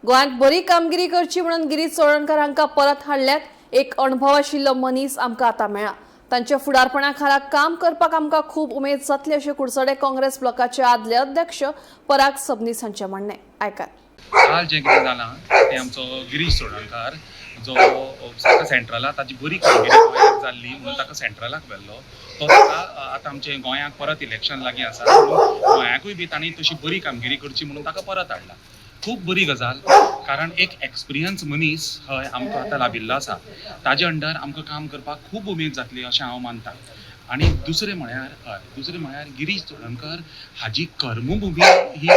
गोंयांत बरी कामगिरी करची म्हणून गिरीश चोडणकार हांकां परत हाडल्यात. एक अणभव आशिल्लो मनीस आमकां आतां मेळ्ळा. तांच्या फुडारपणा खाला काम करपाक आमकां खूब उमेद जातली अशें कुडचडे काँग्रेस ब्लॉकाचे आदले अध्यक्ष पराग सबनीस हांचें म्हणणें. आयकात. काल जें कितें जालां तें आमचो गिरीश चोडणकार जो ताका सेंट्रलाक ताजी बरी कामगिरी गोंयांत जाल्ली म्हणून ताका सेंट्रलाक व्हेल्लो. तो ताका आतां आमचे गोंयांक परत इलेक्शन लागीं आसा म्हणून गोंयांकूय बी तांणी तशी बरी कामगिरी करची म्हणून ताका परत हाडला. खूब बरी गजाल, कारण एक एक्सपिरियन्स मनीस हय आमकां आतां लाभिल्लो आसा. ताजे अंडर आमकां काम करपाक खूब उमेद जातली अशें हांव मानता. आनी दुसरें म्हळ्यार, हय, दुसरें म्हळ्यार गिरीश चोडणकर हाजी कर्मभुमी ही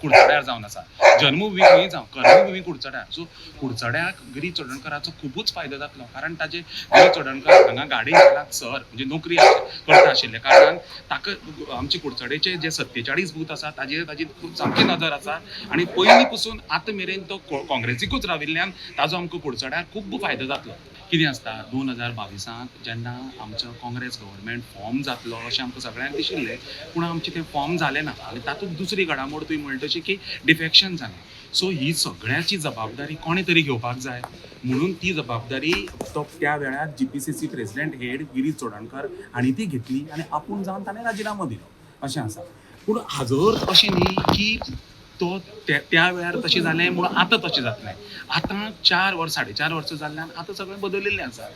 कुडचड्यार जावन आसा. जन्मभुमी खंय जावं, कर्मभुमी कुडचड्यार. सो कुडचड्याक गिरीश चोडणकराचो खुबूच फायदो जातलो, कारण ताजे गिरीश चोडणकर हांगा गार्डन सर म्हणजे नोकरी करता आशिल्ल्या कारणान ताका आमचे कुडचडेचे जे 47 बूथ आसा ताजेर ताजी खूब सामकी नदर आसा. आनी पयलीं पसून आतां मेरेन तो काँग्रेसीकूच राविल्ल्यान ताजो आमकां कुडचड्यार खूब फायदो जातलो. कितें आसता, 2022 जेन्ना आमचो काँग्रेस गव्हर्मेंट फॉर्म जातलो अशें आमकां सगळ्यांक दिशिल्लें, पूण आमचें तें फॉर्म जालें ना. आनी तातूंत दुसरी घडामोड तुवें म्हणटा तशी की डिफेक्शन जालें. सो ही सगळ्याची जबाबदारी कोणें तरी घेवपाक जाय म्हणून ती जबाबदारी तो त्या वेळार GPCC president head Girish Chodankar हांणी ती घेतली आनी आपूण जावन ताणें राजिनामो दिलो अशें आसा. पूण हाजो अर्थ अशें न्ही की तो त्या वेळार तशें जालें म्हणून आतां तशें जातलें. आतां 4 वर्सां, 4.5 वर्सां जाल्ल्यान आतां सगळें बदलिल्लें आसा.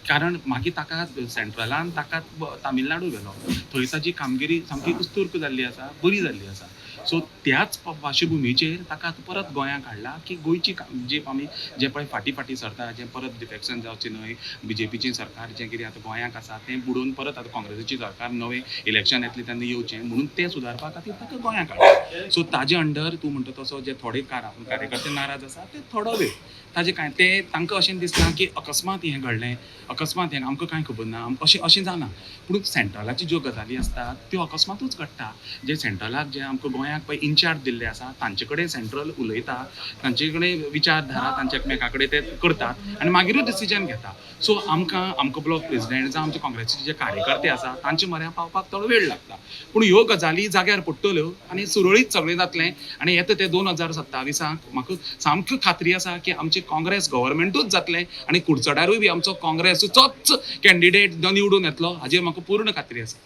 कारण मागीर ताका सेंट्रलान ताका तामिळनाडू व्हेलो, थंय ताजी कामगिरी सामकी उस्तूर्क जाल्ली आसा, बरी जाल्ली आसा. सो त्याच पार्श्वभुमीचेर ताका आतां परत गोंयांक हाडला की गोंयची जी आमी जे पळय फाटीं फाटीं सरता, जें परत डिफेक्शन जावचें न्हय, बीजेपीचें सरकार जें कितें आतां गोंयांक आसा तें बुडोवन परत आतां काँग्रेसीची सरकार नवें इलेक्शन येतलें तेन्ना येवचें म्हणून तें सुदारपा खातीर ताका गोंयांक हाडला. सो ताजे अंडर तूं म्हणटा तसो जे थोडे कार्यकर्ते नाराज आसा ते थोडो वेळ ताजे कांय ते तांकां अशें दिसना की अकस्मात हें घडलें, अकस्मात हें आमकां कांय खबर ना, अशें अशें जाना. पूण सेंट्रलाची ज्यो गजाली आसतात त्यो अकस्मातूच घडटा. जे सेंट्रलाक जे आमकां गोंयांक पळय इन्चार्ज दिल्ले आसा तांचे कडेन सेंट्रल उलयता, तांचे कडेन विचारधारा तांचे एकमेका कडेन ते करतात आनी मागीरूच डिसिजन घेता. सो आमकां आमकां ब्लॉक प्रेजिडेंट जावं आमचे काँग्रेसीचे जे कार्यकर्ते आसा तांचे म्हऱ्यान पावपाक थोडो वेळ लागता. पूण ह्यो गजाली जाग्यार पडटल्यो आनी सुरळीत सगळें जातलें. आनी येता ते 2027 म्हाका सामकी खात्री आसा की आमचें काँग्रेस गव्हर्मेंटूच जातलें आनी कुडचड्यारूय बी आमचो काँग्रेसीचोच कॅन्डिडेट निवडून येतलो हाजेर म्हाका पूर्ण खात्री आसा.